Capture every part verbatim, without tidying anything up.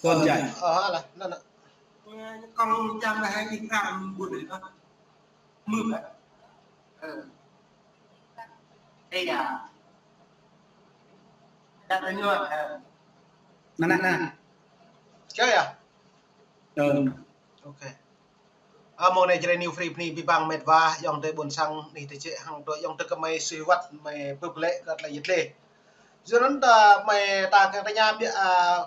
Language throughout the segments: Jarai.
Tuan Jai. Ơ, ơ, alah, anŭn, anŭn. Kông čang lah hai ih kram ƀun đơi. Mưp, ơ. Ơ. Ê ya. Đa tơ ñu, ơ. Anŭn, anŭn, anŭn. Čơi ah? Ơ. Ok. Ơ, mơ̆ng anai Jrai New Free bơni abih bang met wa, ayŏng adơi ƀôn sang, anih tơčĕ hăng tơlơi ayŏng adơi gơmơi sui wơ̆t, gơmơi bưp lĕ kơ tơlơi yit lĕ. Yua anŭn ta mơi ta kiăng tơña biă, a,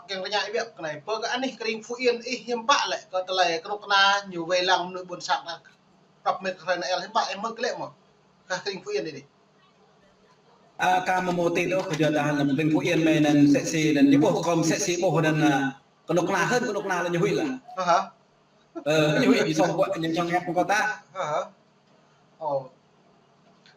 kiăng tơña biă kơ anai. Pơ kơ anih kơring Phú Yên ih hiư̆m pă lĕ kơ tơlơi kơnuk kơna ñu wai lăng mơnuih ƀôn sang ta. Prăp met kơ hrơi anai hiư̆m pă ih mơ̆ lĕ mơ̆. Kơ kơring Phú Yên ih dih. A, kâo mơ̆ mơ̆ tĭ đôč, kơ yua dah anŭn kơring Phú Yên mơi anŭn sĕ si anŭn ñu ƀuh kơ sĕ si ƀuh anŭn, a, kơnuk kơna hơn kơnuk kơna lĕ ñu huĭ lah. Aha. Ơ, ñu huĭ ñu sŏng ƀuă ñu sŏng ngă kơ ta. Aha. Ơ.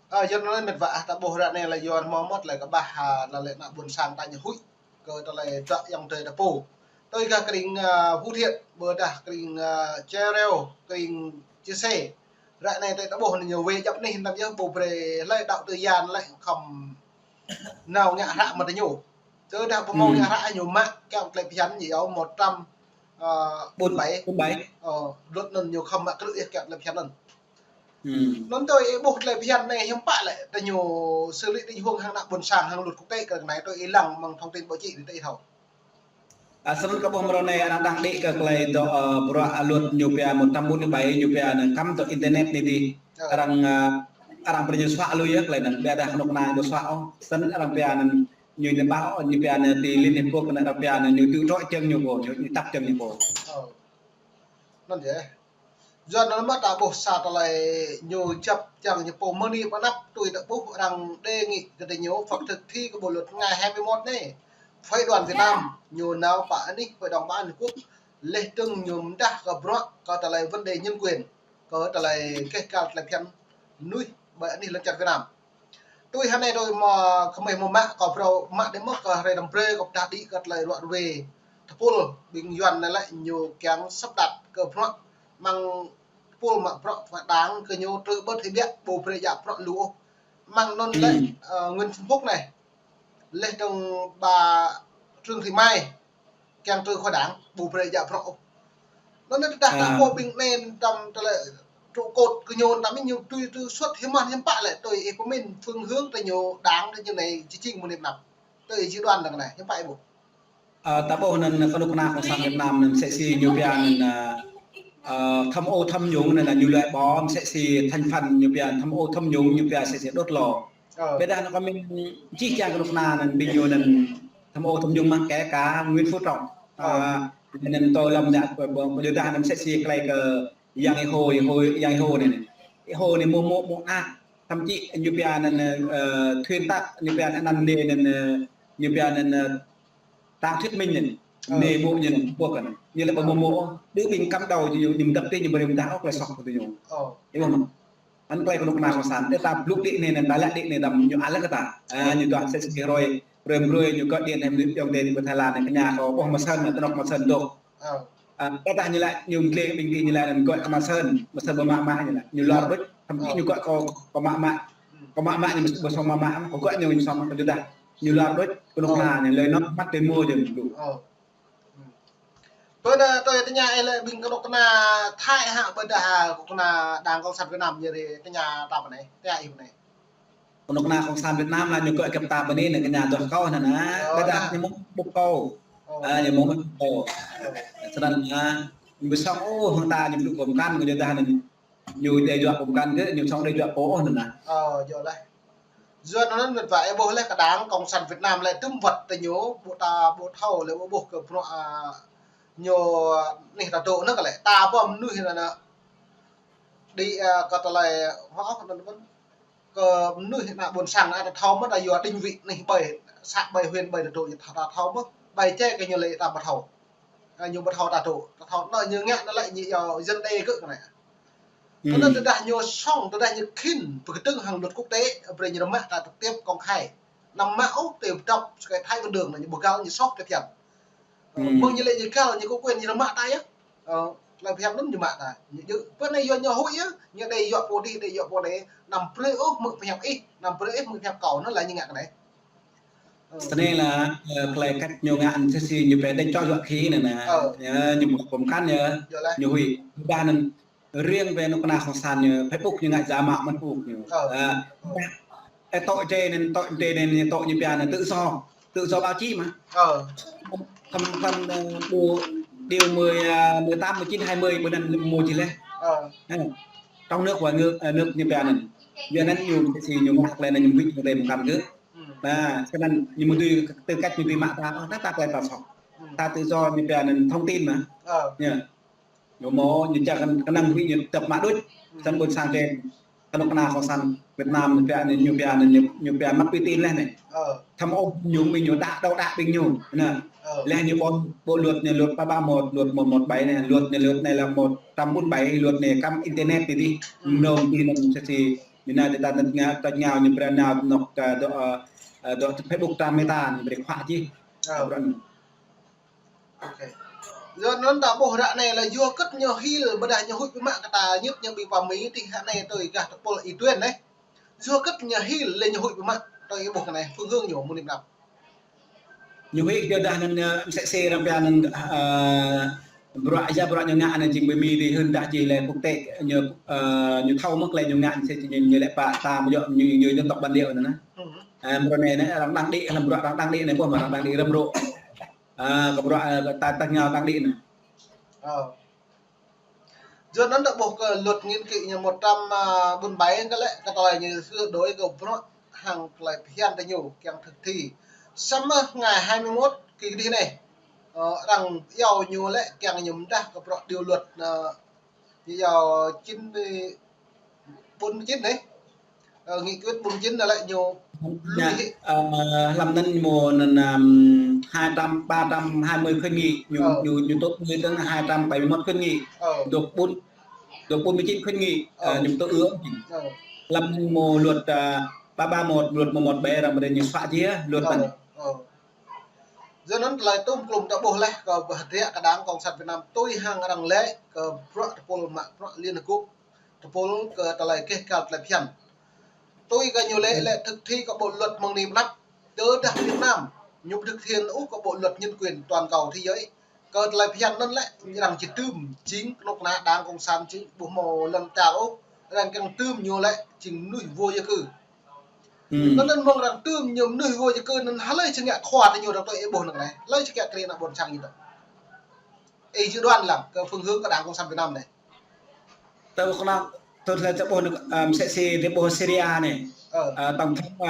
Ơ, yua anŭn met wa ah ta ƀuh ră anai lĕ yua mơ̆ mơ̆t lĕ kơ ƀah, a, lĕ lĕ ană ƀôn sang ta ñu huĭ kơ tơlơi dŏ ayŏng adơi ta pô. Tui kơ kơring, a, Phú Thiện, ƀôdah kơring, a, Cheo Reo, kơring Chư Sê. Ră anai ta ƀuh ñu wai djŏp anih anŭn yơh ƀu brơi hlơi đaŏ tơ yan lĕ khŏm nao ngă hră mơ̆ tơ ñu. Tơdah ƀu mơ̆ng ngă hră ñu mă kiăng tơlơi phiăn ñu yua một trăm, a, bốn bảy. Bốn bảy. Ơ, luật anŭn ñu khŏm mă krư̆ yơh kiăng tơlơi phiăn anŭn. Anŭn tui ih ƀuh tơlơi phiăn anai hiư̆m pă lĕ, tơ ñu xử lý định hướng hăng ană ƀôn sang hăng luật quốc tế kơ anai tui ih lăng mơ̆ng thông tin báo chí anai tui ih thâo. A, snăn kâo ƀuh mrâo anai arăng đang đĭ kơ tơlơi dŏ, ơ, bruă luật ñu pia một trăm bốn mươi bảy ñu pia anŭn cấm dŏ internet anai dih. Ơ. Arăng, a, arăng brơi ñu suă lui yơh tơlơi anŭn. Ƀiădah kơnuk kơna ƀu suă ôh. Snăn arăng pia anŭn ñu anŭn ƀă ôh, ñu pia anŭn ti Liên Hiệp Quốc anŭn arăng pia anŭn ñu tŭ trŏ čơ̆ng ñu pô, ñu, ñu tăp čơ̆ng ñu pô. Ơ. Anŭn yơh. Yua anŭn mơ̆ ta ƀuh sa tơlơi ñu čăp čang ñu pô mơ̆ng anai pơ anăp tui ta ƀuh arăng đề nghị kơ tơ ñu phải thực thi kơ bộ luật ngày hai mươi mốt anai. Phái đoàn Việt Nam ñu nao pơ anih Hội đồng Bảo an Liên Hợp Quốc leh dơ̆ng ñu mơdah kơ bruă kơ tơlơi vấn đề nhân quyền, kơ tơlơi keh kal tơlơi phiăn mơnuih ƀơi anih lŏn čar Việt Nam. Tui hơnai tui mơ̆ kơmơi mơ̆ mă kơ bruă mă đe mơ̆ kơ hrơi năm brơi kơ pơdah đĭ kơ tơlơi ruă ruai. Tơpul ƀing Yuan anai lĕ ñu kiăng sắp đặt kơ bruă mơ̆ng tơpul mă bruă phái đảng kơ ñu trư bớt hĭ biă ƀu brơi djă bruă lu ôh. Mơ̆ng anŭn lĕ, ơ, Nguyễn Xuân Phúc anai. Leh dơ̆ng bà Trương Thị Mai. Kiăng trư khỏi đảng, ƀu brơi djă bruă ôh. Anŭn tơdah ta ƀuh ƀing anai tơm tơlơi trụ cột kơ ñu tơm ñu tui tui suốt hiư̆m mơ̆n hiư̆m pă lĕ tui ih pơmĭn phương hướng tơ ñu đảng tơ ñu anai či jing mơ̆ng anai pơ anăp. Tui ih či đoán tơ anai hiư̆m pă ih ƀuh. Ơ, ta ƀuh anŭn kơnuk kơna Cộng sản Việt Nam anŭn sĕ si ñu pia anŭn, ơ, ơ, tham ô tham nhũng anŭn ñu loại bỏ sĕ si thành phần ñu pia tham ô tham nhũng ñu pia sĕ si đốt lò. Ơ. Ƀiădah anŭn kơ mĭn čih kiăng kơnuk kơna anŭn ƀing ñu anŭn tham ô tham nhũng mơ̆ kể cả Nguyễn Phú Trọng. Ơ. A, anŭn tơ lăm anŭn, ƀơ, ƀơ, ƀơ, yua dah anŭn sĕ si tơlơi kơ Yang Êhô, Êhô, Yang Êhô anai. Êhô anai mơ̆ mơ̆ mơ̆ ah. Thậm chí ñu pia anŭn, ơ, thuyên tă, ñu pia anŭn anai anŭn, ơ, ñu pia anŭn, ơ, Trang thuyết minh anŭn. Ơ. Anai mơ̆ ñu anŭn, ƀuh kơ anŭn. Ñu lĕ ƀu mơ̆ mơ̆, đơ ƀing cắm đầu ñu, ñu mơdăp tơ ñu brơi mơdah ôh tơlơi soh kơ tơ ñu. Ơ. Ih ƀuh mơ̆. Anŭn tơlơi kơnuk kơna Cộng sản, tơ ta blŭk đĭ anai, anŭn ta lăk đĭ anai, tơm ñu ală kơ ta. A, ñu tuah sĕ si hrơi, brơi brơi ñu kơ điện thêm ñu yŏng đe ñu pơ Thái Lan anai, kơ ñu kơ ƀuh mă sơ̆n, anŭn tơnŏk mă sơ̆n dŏ. Ơ. A, tơdah ñu lăi, ñu gleh ƀing gih ñu lăi anŭn gŏ kơ mă sơ̆n, mă sơ̆n ƀu mă mă ñu lăi. Ñu lăi ƀuh, thậm chí ñu gŏ kơ, kơ mă mă. Kơ mă mă ñu ƀu sŏng mă mă, kơ gŏ ñu ñu sŏng mă kơ tơdah. Ñu lăi ƀuh, kơnuk kơna ñu lăi nŏk mă tơ mơ̆ jơ̆ ñu. Ơ. Ƀơi anai tui tơña ih lĕ ƀing kơnuk kơna Thái hă ƀôdah kơnuk kơna Đảng Cộng sản Việt Nam ñu rai tơña ta pơ anai, tơña ih pơ anai. Kơnuk kơna Cộng sản Việt Nam lah ñu gŏ kơ ta pơ anai anŭn kơ ñu dŏ kâo anŭn. Ơ, ƀôdah ñu mơ̆ ƀuh kâo. Ơ. A, ñu mơ̆ ƀuh kâo. Ơ. Snăn, a, ñu ƀu sŏng ôh hăng ta ñu blŭ pơm kăn kơ ñu dah anŭn. Ñu đe juă pơm kăn kơ, ñu sŏng đe juă pô ôh anŭn. Ơ, yơh lah. Yua anŭn met wa ih ƀuh lĕ kơ Đảng Cộng sản Việt Nam lĕ tŭm wơ̆t tơ ñu, ƀu ta ƀu thâo lĕ ƀu ƀuh kơ bruă, a, ñu anih ta dŏ anŭn kơ lĕ. Ta ƀuh mơnuih anŭn anŭn. Đĭ, a, kơ tơlơi, hŏ, anŭn ƀuh. Kơ mơnuih ană ƀôn sang anai ta thâo mơ̆ ta yua định vị anih ƀơi, xã ƀơi huyện ƀơi ta dŏ ta thâo mơ̆. Ƀơi čê kơ ñu lĕ ta ƀu thâo. A, ñu ƀu thâo ta dŏ, ta thâo anŭn ñu ngă anŭn lĕ ñu yua dân đe kơ anai. Anŭn tơdah ñu sŏng, tơdah ñu khĭn, pơkơdơ̆ng hăng luật quốc tế, brơi ñu rơmah ta trực tiếp công khai. Anăm mă ôh, tơ pơdŏp, sơkai Thái Văn Đường anŭn ñu ƀu găl ñu soh tơ phiăn. Ơ, mơ̆ng ñu lĕ ñu găl, ñu có quyền ñu rơmah ta yơh. Ơ, tơlơi phiăn anŭn ñu mă ta. Ñu, ñu, pơ anai yua ñu huĭ yơh, ñu đe yua pô đih, đe yua pô đe, anăm brơi ôh mơ̆ng pơhiăp ih, anăm brơi ôh mơ̆ng pơhiăp kâo, anŭn lĕ ñu ngă kơ anai. Snăn lĕ, ơ, tơlơi kăt ñu ngă anăn sĭt sĭt ñu pĕ đĕ čŏ juă khi anăn. Ơ. Ñu ƀu pơkăn ñu. Yua lĕ. Ñu huĭ. Ƀiădah anăn riêng ƀĕ kơnuk kơna cộng sản ñu Facebook ñu ngă giả mạo mơ̆n Facebook ñu. Ơ. Ơ. Ơ, tŏ čê anăn, tŏ čê anăn, tŏ ñu pia anăn tự do. Tự do báo chí mà. Ơ. Thăm, thăm, ơ, điều, điều mười, à, mười tám, mười chín, hai mươi, ƀơi anăn mơ̆ či lĕ. Ơ. Ơ. Trong nước và nước, ơ, nước ñu pia anăn. Yua anăn ñu sĭt sĭt ñu ngă lĕ anăn ñu huĭ ñu tơlơi mơkăn gơ̆. Ơ. Anăn, snăn ñu mơ̆ dưi tư cách ñu dưi mă ta, ta, ta tơlơi ta soh. Ơ. Ta tự do ñu pia anăn thông tin mà. Ơ. Ñu mơ̆ ñu čang kơnang huĭ ñu tơpă mă đôč. Ơ. Snăn ƀuôn sang drei, kơnuk kơna cộng sản Việt Nam ñu pia anăn, ñu pia anăn, ñu, ñu pia mất uy tín lĕ anai. Ơ. Thăm ôh ñu, ƀing ñu đa, đa, đa ƀing ñu. Anăn. Ơ. Lĕ ñu ƀuh, ƀuh luật anăn luật ba ba một, luật một một bảy anăn, luật anăn luật anai lĕ một trăm bốn mươi bảy, luật anăn cấm internet đi đi. Ơ. Nông ti nông sĭt sĭt, ñu anăn ta tơña, tơña ñu brơi nao anŏ kơ dŏ, ơ, ơ, dŏ Facebook trang Meta anăn brơi khóa či. Ơ. Ơ. Yua anăn ta ƀuh ră anai lĕ yua kơ ñu hil ƀôdah ñu huĭ biă mă kơ ta ñŭt ñu ƀing pơmĭn tih ră anai tui gah tơpul Y Duên anai. Yua kơ ñu hil lĕ ñu huĭ biă mă tui ih ƀuh kơ anai, phương hướng ñu mơ̆ng anai pơnăp. Ñu huĭ kơ dah anăn, ơ, sĭt sĭt arăng pia anăn, ơ, bruă, ya bruă ñu ngă anăn jing ƀơi Mi dih hưn dah jing lĕ quốc tế ñu, ơ, ñu thâo mơ̆ lĕ ñu ngă sĭt sĭt ñu, ñu lĕ pă ta mơ̆ yua ñu, ñu dân tộc bản địa anăn. Ơ, bruă anai anăn arăng đang đĭ, hlăm bruă arăng đang đĭ anai ƀuh mơ̆ arăng đang đĭ răm rô. Ơ, kơ bruă, ơ, ta, ta ngă đang đĭ anăn. Ơ. Yua anăn ta ƀuh kơ luật nghiên cứu ñu một trăm bốn mươi bảy kơ lĕ, kơ tơlơi ñu sửa đổi kơ bruă hăng tơlơi phiăn ta ñu kiăng thực thi. Samơ̆ ngày hai mươi mốt kơ dih anai, ơ, arăng iâu ñu lĕ kiăng ñu mơdah kơ bruă điều luật, ơ, ñu iâu chín mươi, bốn mươi chín anai. Ơ, nghị quyết bốn mươi chín anăn lĕ ñu lui hĭ. Ơ, hlăm anăn mơ̆ anăn, ưm, hai trăm, ba trăm hai mươi khuyến nghị, ñu, ơ, ñu, ñu tŭ lui tơ̆ng hai trăm bảy mươi mốt khuyến nghị. Ơ. Dŏ bốn, dŏ bốn mươi chín khuyến nghị, ơ, ơ, ñu tŭ ư. Ơ. Hlăm anăn mơ̆ luật, ơ, ba ba một, luật một một bảy arăng brơi ñu xóa či luật anăn. Ơ. Yua anăn tơlơi tŭm klŭm ta ƀuh lĕ kơ ƀah drei kơ Đảng Cộng sản Việt Nam tui hăng arăng lĕ kơ bruă tơpul mă bruă Liên Hợp Quốc. Tơpul kơ tơlơi keh kal tơlơi phiăn. Tui kơ ñu lĕ, lĕ thực thi kơ bộ luật mơ̆ng anai pơnăp. Tơdah Việt Nam, ñu thực thi ôh kơ bộ luật nhân quyền toàn cầu thế giới. Kơ tơlơi phiăn anăn lĕ, arăng či tŭm, jing kơnuk kơna Đảng Cộng sản jing ƀuh mơ̆ lăn čar ôh, arăng kiăng tŭm ñu lĕ, jing mơnuih vô gia cư. Ơ. Anăn mơ̆ng arăng tŭm ñu mơnuih vô gia cư anăn hlơi či ngă khua ta ñu arăng tui ih ƀuh anăn anai. Hlơi či kiă kriê ană ƀôn sang ñu ta. Ih dự đoán lăm kơ phương hướng kơ Đảng Cộng sản Việt Nam anai. Tơ kơnăl, tơ tơlơi ta ƀuh, ơ, sĭt sĭt ta ƀuh Syria anai. Ơ. Ơ, tổng thống, ơ,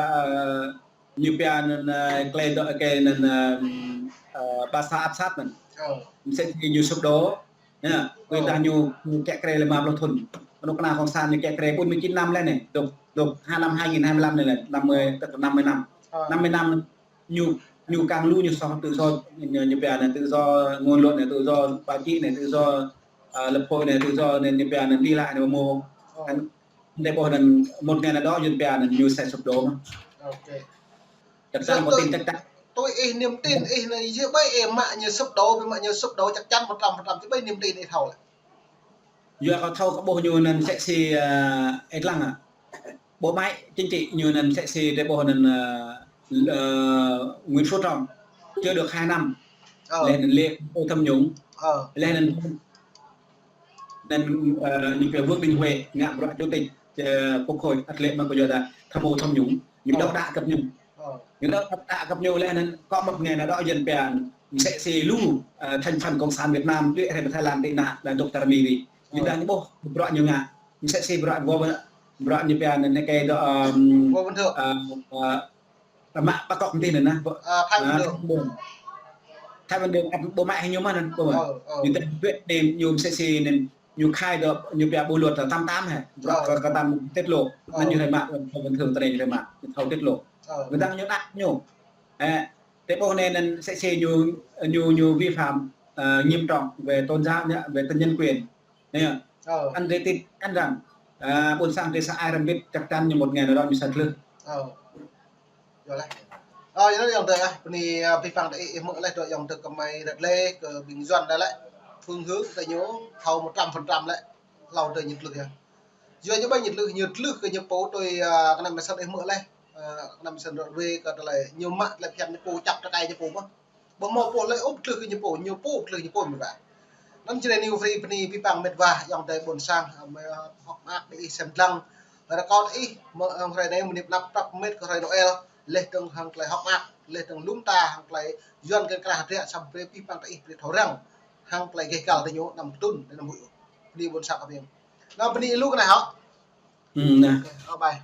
ơ, ñu pia anăn, ơ, tơlơi dŏ kơ anăn, ơ, ơ, Bashar Assad anăn. Ơ. Sĭt sĭt ñu sụp đổ. Anăn, ơ, ƀôdah ñu, ñu kiă kriê lĕ rơma pluh thŭn. Kơnuk kơna cộng sản ñu kiă kriê bốn mươi chín năm lĕ anai. Dŏ, dŏ, hai năm, hai nghìn hai mươi lăm anai lĕ, năm mươi, tức là năm mươi năm. Ơ. Năm mươi năm ñu, ñu kiăng lui ñu soh tự do, ñu, ñu pia anăn tự do ngôn luận anăn, tự do báo chí anăn, tự do, ơ, lập hội anăn, tự do anăn, ñu pia anăn đi lại anăn mơ̆. Ơ. Anăn, ta ƀuh anăn một ngày nào đó ñu pia anăn ñu sẽ sụp đổ mơ̆n. Ok. Chắc chắn, có tin chắc chắn. Tui ih niềm tin ih anăn, yua ƀai ih mă ñu sụp đổ, ƀai mă ñu sụp đổ chắc chắn một trăm phần trăm, či ƀai niềm tin ih thâo lĕ. Yua kơ thâo kơ ƀuh ñu anăn sĭt sĭt, ơ, ih lăng, ơ. Bộ máy chính trị ñu anăn sĭt sĭt ta ƀuh anăn, ơ, ơ, Nguyễn Phú Trọng chưa được hai năm. Ơ. Lĕ anăn lĕ tham nhũng. Ơ. Lĕ anăn, anăn, ơ, ñu pia Vương Đình Huệ ngă bruă chủ tịch, ơ, quốc hội ăt lĕ mơ̆ kơ yua dah tham ô tham nhũng. Ñu, ơ, đŏk đă kơ ñu. Ơ. Ñu đŏk đă kơ ñu lĕ anăn kơ một ngày nào đó ñu pia sĭt sĭt lu, ơ, thành phần cộng sản Việt Nam đuaĭ rai pơ Thái Lan tị nạn, lĕ dŏ čar Mi dih. Ơ. Ƀôdah ñu ƀuh bruă ñu ngă. Sĭt sĭt bruă, bruă, bruă ñu pia anăn kơ dŏ, ơ, Ngô Văn Thượng. Ơ, ơ, mă pơkŏk mơ̆ng anăn anăn. Ơ, Thái Văn Thượng. Thái Văn Thượng. Thái Văn Thượng, ơ, bộ máy ñu mơ̆n anăn, bộ máy. Ơ, ơ. Ñu ta ƀuh anăn, ñu sĭt sĭt anăn, ñu khai dŏ, ñu pia bộ luật tám tám hă. Bruă, ơ, kơ, kơ tam tiết lộ. Ơ. Anăn ñu rai mă, Thái Văn Thượng tơlơi ñu rai mă, ñu thâo tiết lộ. Ơ. Ƀôdah ñu đă ñu. Ơ, ta ƀuh anăn, anăn sĭt sĭt ñu, ñu, ñu vi phạm, ơ, nghiêm trọng về tôn giáo, về nhân quyền. Anăn. Ơ. Anăn drei tin, anăn răng. Ơ, ƀuôn sang drei sa ai răm bit chắc chắn ñu một ngày nào đó ñu sa tlưh. Ơ. Yua lĕ. Ơ, yua lĕ ayŏng adơi ah, bơni, ơ, pih păng đa ih, ih hmư̆ lĕ dŏ ayŏng adơi kơmơi ră lĕ kơ ƀing Yuăn đa lĕ. Phương hướng ta ñu thâo một trăm phần trăm lĕ. Hlâo adơi ñu tlưh yơh. Yua ñu ƀai ñu tlưh, ñu tlưh kơ ñu pô tui, ơ, kơ anăn mơsat ih hmư̆ lĕ. Ơ, năm sân rot wê kơ tơlơi ñu mă tơlơi phiăn ñu pô čăp tơkai ñu pô mơ̆n. Ƀu hmâo pô lĕ ôp tlưh kơ ñu pô, ñu pô tlưh ñu pô mĭt wa. Anŭn čơđai ñu free bơni pih pang mĭt wa, ayŏng adơi ƀôn sang, ơ, mơ̆ hŏk mơak ƀing ih sem dlăng. Rơkâo ih, mơ̆ hăng hrơi anai mơnip lăp prăp mĭt kơ hrơi Noel, leh dơ̆ng hăng tơlơi hŏk mơak, leh dơ̆ng lŏm ta hăng tơlơi Yuan kơ krah hơdră, samơ̆ brơi pih pang tơ ih brơi thâo răng hăng tơlơi gêh gal tơ ñu năm kơtŭn, năm huĭ. Bơni ƀôn sang kơ ƀing. Anŭn bơni lu kơ anai hŏ. Hmm, nah. Ơ, bye.